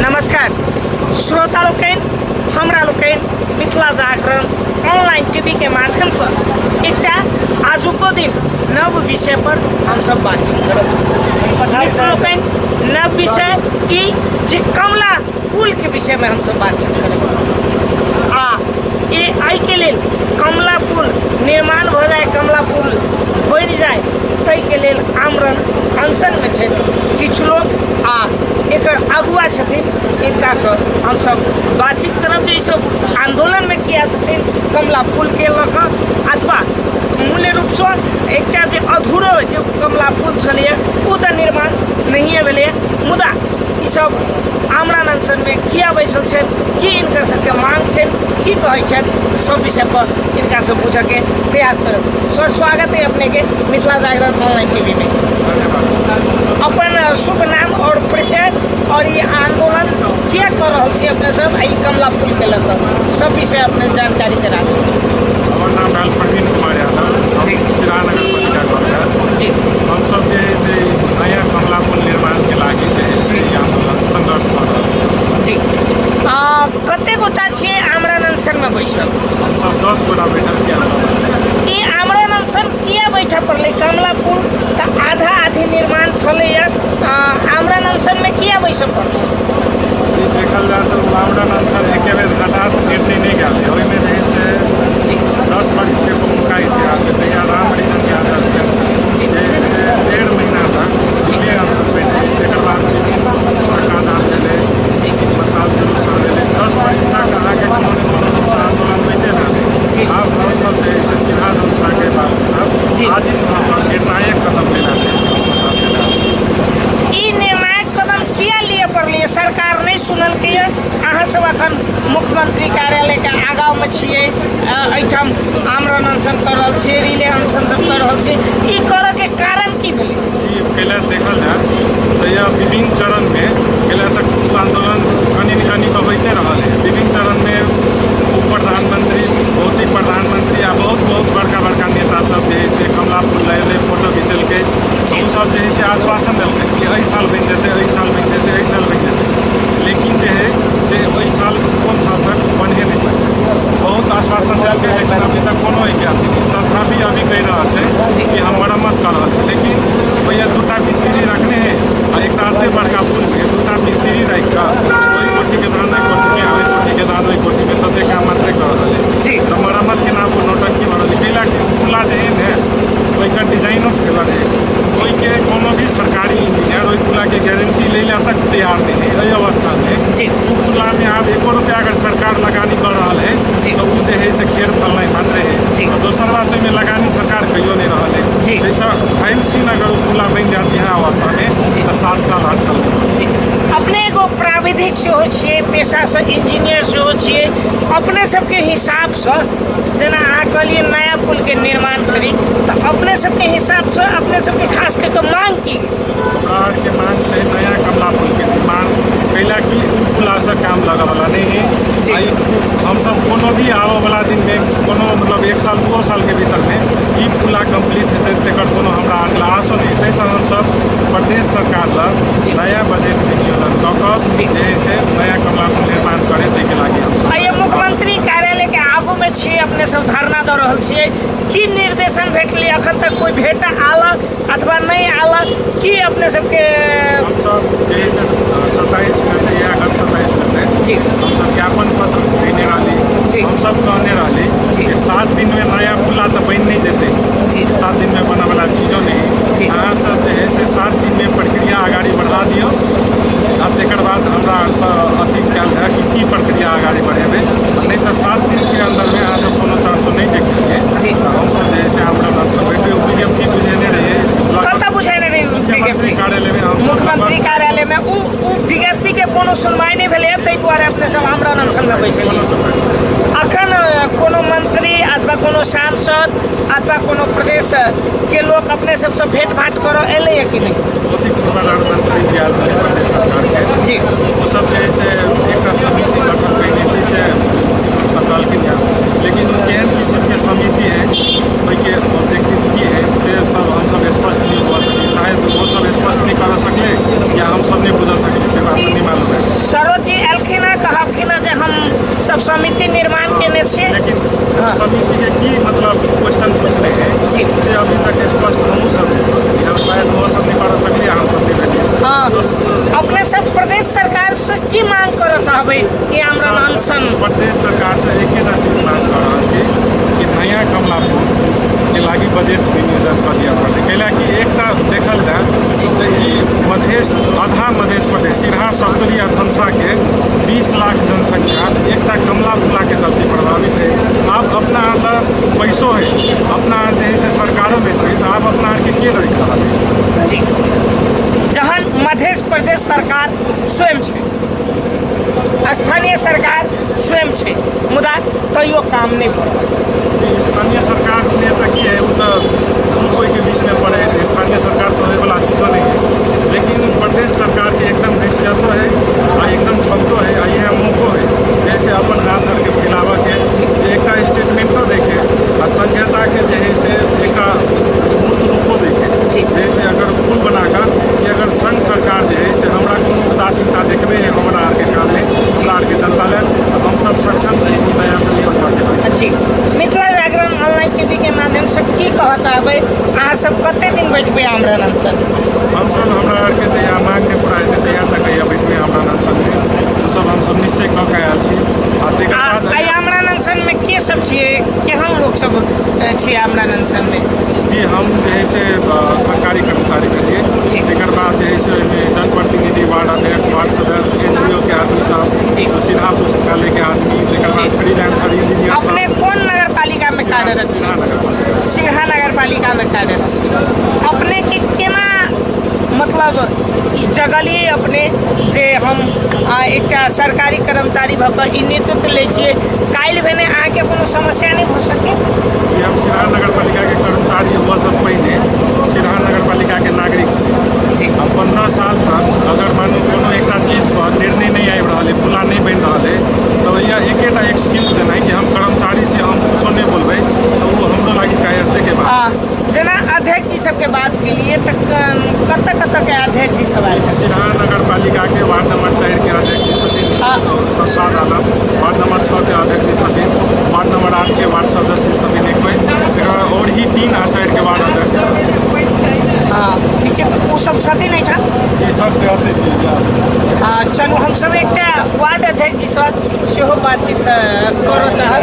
नमस्कार श्रोता लोकनि, हमरा लोकनि मिथिला जागरण ऑनलाइन टीवी के माध्यम से एकटा आजुको दिन नव विषय पर हमसब बातचीत करब। मित्र लोकनि, नव विषय ई जे कमला पुल के विषय में हमसब बातचीत करब आ ई एहिके लेल कमला पुल निर्माण भऽ जाय, कमला पुल बनि जाय, ताहिके लेल आमरण अनशनमे छथि किछु लोक आ एकर अगुआ छथिन। इनकासँ हमसब बातचीत करब जे ईसब आन्दोलनमे किया छथिन कमला पुलके लऽ कऽ, अथवा मूल्य रूपसँ एकटा जे अधूरो जे कमला पुल छलैए ओ तऽ निर्माण नहिए भेलैए, मुदा ईसब आमरण अनशनमे किया बैसल छथि, की इनकर सबके मांग छनि, की कहै छथि, सब विषय पर इनका से पूछऽके प्रयास करब। सर, स्वागत है अपने के मिथिला जागरण ऑनलाइन टीवी में। धन्यवाद। अपन शुभ नाम और परिचय और ये आंदोलन किया कर रहल छी अपने सब, आ ई कमला पुल के लऽ कऽ सब विषय अपने जानकारी करा दू। हमर नाम भेल प्रवीण कुमार यादव, हम सिराहा नगर पालिका घर। हमसब जे है से नया कमला पुल निर्माण के लागि जे है से ई आंदोलन संघर्ष कऽ रहल छी। जी, कते गोटा छियै आमरण अनशन में बैसल? हमसब 10 गोटा बैठल छी आमरण अनशन। ई आमरण अनशन किया बैठऽ पड़लै? कमला पुल तऽ आधा आधी निर्माण छलैया, आमरण अनशन में किया बैसऽ पड़लै? ई देखल जाय तऽ आमरण अनशन एके बेर हठात निर्णय नहि गेल रहै। ओहिमे जे है से 10 वर्षके पहिलुका इतिहास है, तहिया राम हरिजन के आधार पर जे है से 1.5 महीना तक खुले अनशन बैठे, तकर बाद चक्का जाम भेलै, मसाल शुरू भेलै। 10 वर्ष तक अहाँके कोनो ने कोनो रूपसँ आन्दोलन होइते रहलै। आब हमसब जे है से सीधा जनताके बात सब आजित भऽ निर्णायक कदम लेना छै, से हमसब बात कए रहल छी। ई निर्णायक कदम किया लिए पड़लै? सरकार नहि सुनलकै? अहाँ सब अखन मुख्यमंत्री कार्यालयके आगाँमे छियै, एहिठाम आमरण अनशन कऽ रहल छियै, रिले अनशन सब कऽ रहल छियै, ई करऽके कारण की भेलै? ई कैला देखल जाय तऽ यह विभिन्न चरणमे कैला तक आन्दोलन कनि ने कनि कऽ होइते रहल है। विभिन्न चरणमे उप प्रधानमंत्री, भौतिक प्रधानमंत्री आ बहुत बहुत बड़का बड़का नेता सब जे है से कमला पुल लए एलै, फोटो घिचेलकै। ओ सब जे है से आश्वासन देलकै कि एहि साल बनि जेतै, एहि साल बनि जेतै, एहि साल बनि जेतै, लेकिन जे है से ओहि साल कोन साल तक बनिए नहि सकलै। बहुत आश्वासन देलकै, लेकिन अभी तक कोनो एहिके अथी नहि। तथापि अभी कहि रहल छै कि हम मरम्मत कऽ रहल छी, लेकिन ओहिया 2टा मिस्त्री रखने है आ एकटा एते बड़का पुलके 2टा मिस्त्री राखि कऽ ओहि कोठीके धान ओहि कोठीमे, ओहि कोठीके धान ओहि कोठीमे, तते काम मात्रे कऽ रहल है। तऽ मरम्मतके नाम पर नौटंकी भऽ रहल है। कैला कि पुला जे है ने ओहिकर डिजाइनो फेलर है, ओहिके कोनो भी सरकारी इंजीनियर ओहि पुलाके गारंटी लै लए तक तैयार नहि है। एहि अवस्थामे ओ पुलामे आब एको रुपया अगर सरकार लगानी कऽ रहल है तऽ ओ जे है से खेर फलनाइ मात्रे है। आ दोसर बात, ओहिमे लगानी सरकार कहियो नहि रहल है। ताहिसँ फाइल सीन अगर ओ पुला बनि जायत इएह अवस्थामे तऽ 7 साल 8 साल। अपने एगो प्राविधिक सेहो छियै, पेशासँ इंजीनियर सेहो छियै। अपने सबके हिसाबसँ जेना अहाँ कहलियै नया पुलके निर्माण करी, तऽ अपने सबके हिसाबसँ अपने सबके खास कऽ कऽ मांग की? हमरा आरके मांग छै नया कमला पुलके निर्माण, कैला कि ओ पुलासँ काम लगऽवला नहि है। आ ई हमसब कोनो भी आबऽवला दिनमे कोनो मतलब 1 साल 2 सालके भीतरमे ई पुला कम्प्लीट हेतै तकर कोनो हमरा आरके आशो नहि। ताहिसँ हमसब प्रदेश सरकार लग नया बजट विनियोजन कऽ कऽ जे है से नया कमला पुल निर्माण करे ताहिके लागि हमसब। आइए मुख्यमंत्री कार्यालयके आगूमे छियै, अपने सब धरना दऽ रहल छियै, की निर्देशन भेटलै? अखन तक कोइ भेट आयल अथवा नहि आयल की अपने सबके? हमसब जे है से 27 गते, इएह गत 27 गते हमसब ज्ञापन पत्र देने रहली। हमसब कहने रहली कि 7 दिनमे नया पुला तऽ बनि नहि जेतै, 7 दिनमे बनऽवला चीजो नहि। अहाँ सब जे है से 7 दिनमे प्रक्रिया अगाडि बढ़ा दियौ आ तकर बाद हमरा आरसँ अथी कयल जाय कि की प्रक्रिया अगाडि बढ़ेबै, नहि तऽ 7 दिनके अन्दरमे अहाँ सब कोनो चांसो नहि देखलियै। हमसब जे है से आमरण अनशन बैठे विज्ञप्ति बुझेने रहियै। कतऽ बुझेने रहियै? मुख्यमंत्री कार्यालयमे। हमसब मुख्यमंत्री कार्यालयमे। ओ विज्ञप्तिके कोनो सुनवाई नहि भेलैए, ताहि दुआरे अपने सब आमरण अनशनमे बैसल। अखन कोनो मंत्री अथवा कोनो सांसद अथवा कोनो प्रदेश के लोक अपने सबसँ भेंट भाँट करऽ एलैए कि नहि? भौतिक प्रधानमंत्री जी आयल छलै प्रदेश सरकारके। ओ सब जे है से एकटा समिति गठन कयने छै से सब कहलखिन हँ, लेकिन ओ केहन किसिमके समिति है, ओहिके ऑब्जेक्टिव की है, से सब हमसब स्पष्ट नहि भऽ सकली। शायद ओ सब स्पष्ट नहि करऽ सकलै या हमसब नहि बुझऽ सकली, से बात नहि मालूम है। सर्वोच्च देखल जाय तऽ ई मधेश, आधा मधेश प्रदेश, सिरहा, सप्तरी आ धनसाके 20 लाख जनसंख्या एकटा कमला पुलाके चलते प्रभावित है। आब अपना आर लग पैसो है, अपना आर जे है से सरकारोमे छै, तऽ आब अपना आरके के रोकि रहल है? जी, जहन मध्य प्रदेश सरकार स्वयं छै, स्थानीय सरकार स्वयं छै, मुदा तैयो काम नहि भऽ रहल छै। स्थानीय सरकार ने तऽ की है, ओ तऽ दू कोइके बीचमे पड़े है, स्थानीय सरकारसँ होयवला चीजो नहि है। लेकिन प्रदेश सरकारके एकदम हैसियतो है आ एकदम क्षमतो है आ इएह मौको है जैसे अपन हाथ धरके फैलाबऽके, जे एकटा स्टेटमेंटो दैके आ संघीयताके जे है से एकटा मूर्त रूपो दैके। जैसे अगर पुल बनाकऽ कि अगर संघ सरकार जे है से हमरा कोनो उदासीनता देखबे है हमरा आरके काममे, हमरा आरके जनता लेल, तऽ हमसब सक्षम छी ई नया पुल बनबऽके। जी, मिथिला जागरण ऑनलाइन टीवी के माध्यमसँ की कहऽ चाहबै? अहाँ सब कते दिन बैठबै आमरण अनशन? हमसब हमरा आरके जहिया माँग नहि पूरा हेतै तहिया तक हैया बैठबै आमरण अनशनमे। ओसब हमसब निश्चय कऽ के आयल छी आ तकर बाद एहि आमरण अनशनमे के सब छियै, केहन लोक सब छियै आमरण अनशनमे? जी, हम जे है से सरकारी कर्मचारी भेलियै। तकर बाद जे है से ओहिमे जनप्रतिनिधि, वार्ड अध्यक्ष, वार्ड सदस्य, NGO के आदमी सब, सिरहा पुस्तकालय के आदमी, तकर बाद फ्रीलांसर इंजीनियर सब। अपने कोन नगर पालिका में कार्यरत छी? सिरहा नगर पालिका। सिरहा नगर पालिका में कार्यरत छी। अपने के केना मतलब ई जगलियै अपने जे हम एकटा सरकारी कर्मचारी भऽ कऽ ई नेतृत्व लै छियै, काल्हि भेने अहाँके कोनो समस्या नहि भऽ सकै? कि हम सिरहा नगर पालिकाके कर्मचारी हुअसँ पहिने सिरहा नगर पालिकाके नागरिक छी। आ 15 साल तक अगर मानू कोनो एकटा चीजपर निर्णय नहि आबि रहल अइ, पुला नहि बनि रहल अइ, तऽ इएह एकेटा एक्सक्यूज देनाइ कि हम कर्मचारी छी, हम किछो नहि बोलबै, तऽ ओ हमरो लागि कायरतेके बात। जेना अध्यक्ष जी सबके बात केलिए तऽ कतऽ कतऽ के अध्यक्ष जी सब आयल छथिन? सिरहा नगर पालिकाके वार्ड नंबर 4 के अध्यक्ष जी छथिन शमशाद आलम, वार्ड नंबर 6 के अध्यक्ष जी छथिन, वार्ड नंबर 8 के वार्ड सदस्य छथिन एक बेर, तकर बाद और ही 3 आ 4 के वार्ड अध्यक्ष छथिन। ठीक छै, ओ सब छथिन एहिठाम? जी, सबके अध्यक्ष जी। चलू, हमसब एकटा वार्ड अध्यक्ष जी सँ सेहो बातचीत करऽ चाहब।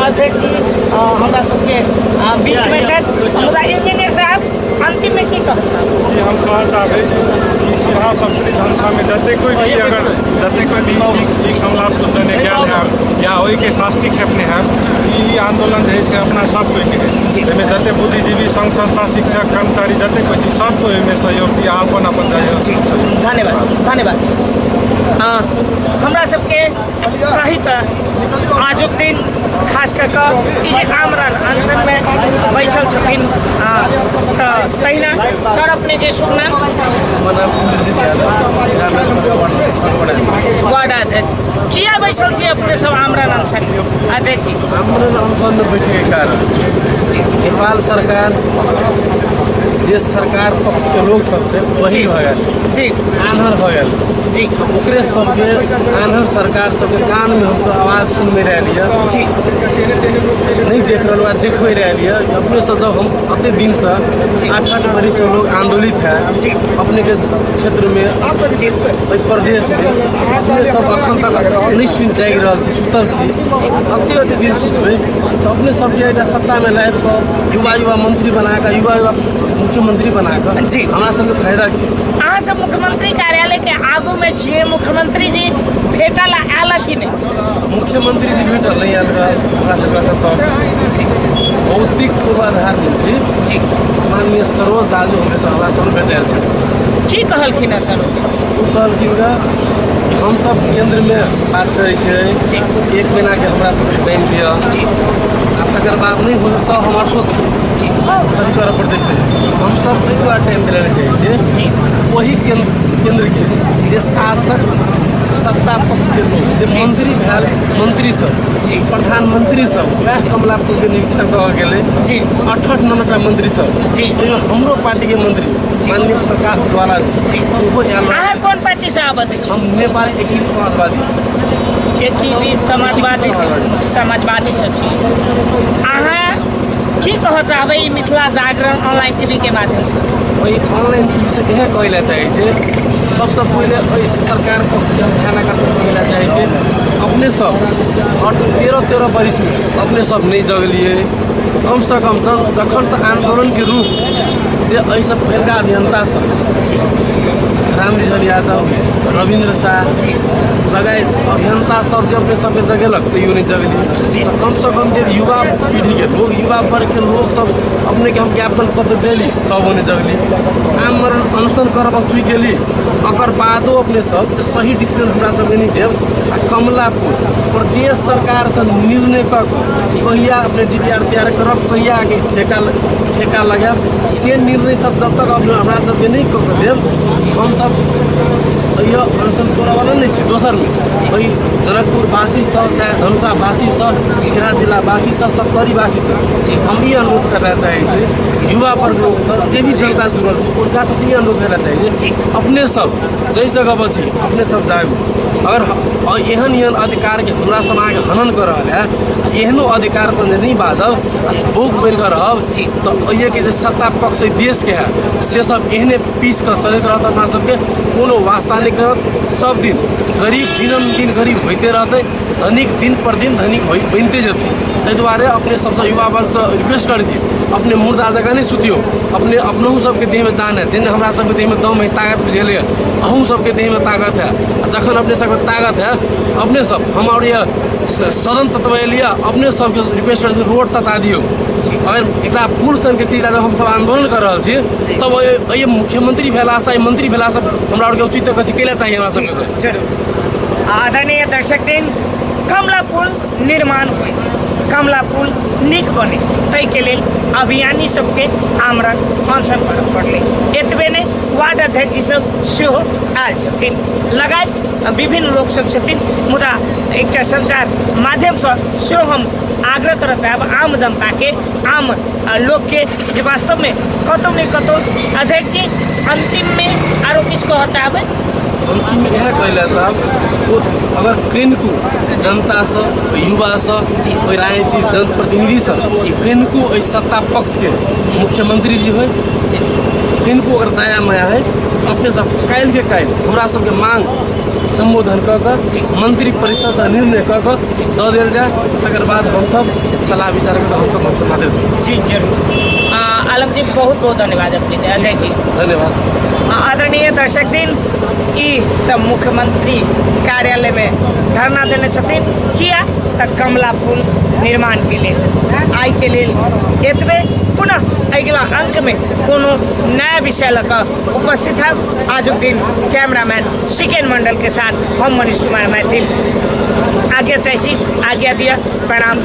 अध्यक्ष जी हमरा सबके बीचमे छथि, मुदा इंजीनियर साहब अंतिममे की कहब? जी, हम कहऽ चाहबै कि सिरहा सप्तरी धनसामे जते कोइ भी अगर जते कोइ भी ई कमला पुल देने गेल हैब या ओहिके शास्ति खेपने हैब, ई आन्दोलन जे है से अपना सब कोइके है। एहिमे जते बुद्धिजीवी, संघ संस्था, शिक्षक, कर्मचारी जते कोइ छी, सब कोइ ओहिमे सहयोग दिया, अपन अपन सहयोग। धन्यवाद, धन्यवाद। हमरा सबके कही तऽ आजुक दिन खास कऽ कऽ ई जे आमरण अनशनमे बैसल छथिन, तऽ तहिना सर अपनेके शुभ नाम? हमर नाम इंद्रजीत यादव, वार्ड अध्यक्ष। किया बैसल छी अपने सब आमरण अनशन अध्यक्ष जी? आमरण अनशनमे बैठैके कारण नेपाल सरकार जे सरकार पक्षके लोक सब छै वही भऽ गेल जी, आन्हर भऽ गेल जी, ओकरे सबके आन्हर सरकार सबके कानमे हमसब आवाज सुनबै रहलियै जी, नहि देख रहल आ देखबै रहलियै। अपने सब जब हम अते दिनसँ 8-8 बरिससँ लोग आन्दोलित है जी, अपनेके क्षेत्रमे, जी, एहि प्रदेशमे, अपने सब अखन तक नहि सुनि जागि रहल छी, सुतल छी। अते अते दिन सुतबै तऽ अपने सबके एकटा सत्तामे लाबि कऽ युवा युवा मंत्री बनाकऽ, युवा युवा मुख्यमंत्री बनाकऽ जी, हमरा सबके फायदा की? अहाँ सब मुख्यमंत्री कार्यालय के आगू में छियै, मुख्यमंत्री जी भेटल आयल कि नहि? मुख्यमंत्री जी भेटल नहि आयल रहल हमरा सबके एखन तक। भौतिक पूर्वाधार मंत्री जी माननीय सरोज दाजू हमरा सब भेटल छथिन। की कहलखिन हँ सरोज? ओ कहलखिन कि हमसब केन्द्रमे बात करै छियै, 1 महीनाके हमरा सबके टाइम दिअ, आ तकर बाद नहि होत तऽ हमर सोच कथी करऽ पड़तै से हमसब एहि दुआरे टाइम दिलै चाहै छियै। ओही केन्द्रके जे शासक सत्ता पक्षके लोक जे मंत्री भेल, मंत्री सब, प्रधानमंत्री सब, वएह कमला पुलके निरीक्षण कऽ गेलै जी, 8-8 9-9टा मंत्री सब जी, ओहिमे हमरो पार्टीके मंत्री माननीय प्रकाश ज्वाला जी ओहो आयल। अहाँ कोन पार्टीसँ आबैत छी? हम नेपाल एकीकृत समाजवादी। एकीकृत समाजवादी समाजवादी से छी। अहाँ की कहऽ चाहबै ई मिथिला जागरण ऑनलाइन टीवी के माध्यमसँ? ओहि ऑनलाइन टीवी से इएह कहै लए चाहै छै, सबसँ पहिले एहि सरकार पक्षके हम ध्यान आकर्षण करै लए चाहै छै। अपने सब 13-13 बरिसमे अपने सब नहि जगलियै, कमसँ कम जखनसँ आन्दोलनके रूप जे एहिसँ पहिलका अभियंता सब राम रिझल यादव, रविन्द्र शाह लगायत अभियंता सब जे अपने सबके जगेलक तैयो नहि जगेली। तऽ कमसँ कम जे युवा पीढ़ीके लोक, युवा वर्गके लोक सब अपनेके हम ज्ञापन पत्र देली तबो नहि जगली। आमरण अनशन करब चुकि गेली, ओकर बादो अपने सब जे सही डिसीजन हमरा सबके नहि देब। आ कमलापुर प्रदेश सरकारसँ निर्णय कऽ कऽ कहिया अपने DPR तैयार करब, कहिया आके ठेका लगायब, से निर्णय सब जब तक अपने हमरा सबके नहि कऽ कऽ देब, हमसब एहि अनशन तोड़ऽवला नहि छी। दोसरमे ओहि जनकपुरवासी सब, चाहे धनुषावासी सब, सिराहा जिलावासी सब, सप्तरीवासी सब, हम ई अनुरोध करना चाहै छी युवा वर्ग लोक सब जे भी जनता जुड़ल छै हुनका सबसँ ई अनुरोध करना चाहै छी, अपने सब जाहि जगह पर छी अपने सब जागू। अगर एहन एहन अधिकारके हमरा सब अहाँके हनन कऽ रहल है, एहनो अधिकार पर जे नहि बाजब आ बौक बनि कऽ रहब तऽ एहिके जे सत्ता पक्ष एहि देशके है से सब एहने पीस कऽ चलैत रहत, अपना सबके कोनो वास्ता नहि करत। सब दिन गरीब दिनम दिन गरीब होइते रहतै, धनिक दिन पर दिन धनिक बनिते जेतै। ताहि दुआरे अपने सबसँ युवा वर्गसँ रिक्वेस्ट करै छी, अपने मुर्दा जकाँ नहि सुतियौ, अपने अपनहु सबके देहमे जान है, जेहन हमरा सबके देहमे दम है, ताकत बुझेलै है, अहूँ सबके देहमे ताकत है। आ जखन अपने सबके ताकत है, अपने सब हम आओर यऽ सदन तत्व एलियै, अपने सबके रिक्वेस्ट करै छी रोड तता दियौ। अगर एकटा पुरुष सनके चीज लए हमसब आन्दोलन कऽ रहल छी तब एहि मुख्यमंत्री भेलासँ, एहि मंत्री भेलासँ हमरा आरके उचित कथी कैला चाही हमरा सबके। जरूर। आदरणीय दर्शक दिन, कमला पुल निर्माण होय, कमला पुल नीक बने, ताहिके लेल अभियानी सबके आमरण अनशन करऽ पड़लै। एतबे नहि, वार्ड अध्यक्ष जी सब सेहो आयल छथिन, लगायत विभिन्न लोक सब छथिन। मुदा एकटा संचार माध्यमसँ सेहो हम आग्रह करऽ चाहब आम जनताके, आम लोकके, जे वास्तवमे कतहु ने कतहु अध्यक्ष जी अन्तिममे आरो किछु कहऽ चाहबै? अन्तिममे इएह कहै लए चाहब, ओ अगर कनिको जनतासँ, युवासँ, ओहि राजनीतिक जनप्रतिनिधिसँ कनिको एहि सत्ता पक्षके मुख्यमंत्री जी होइ, कनिको अगर दया माया है, अपने सब काल्हिके काल्हि हमरा सबके मांग सम्बोधन कऽ कऽ मंत्री परिषदसँ निर्णय कऽ कऽ दऽ देल जाय, तकर बाद हमसब सलाह विचार कऽ कऽ हमसब माथे जी जरूर। आलम जी बहुत बहुत धन्यवाद अपने अध्यक्ष जी। धन्यवाद। आदरणीय दर्शक दिन, ई सब मुख्यमंत्री कार्यालय में धरना देने छथिन, किया तऽ कमला पुल निर्माण के लेल। आइ के लेल एतबे, पुनः अगिला अंक में कोनो नया विषय लऽ कऽ उपस्थित हब। आजुक दिन कैमरामैन सिकेन मंडल के साथ हम मनीष कुमार मैथिल आज्ञा चाहै छी, आज्ञा दिअ, प्रणाम।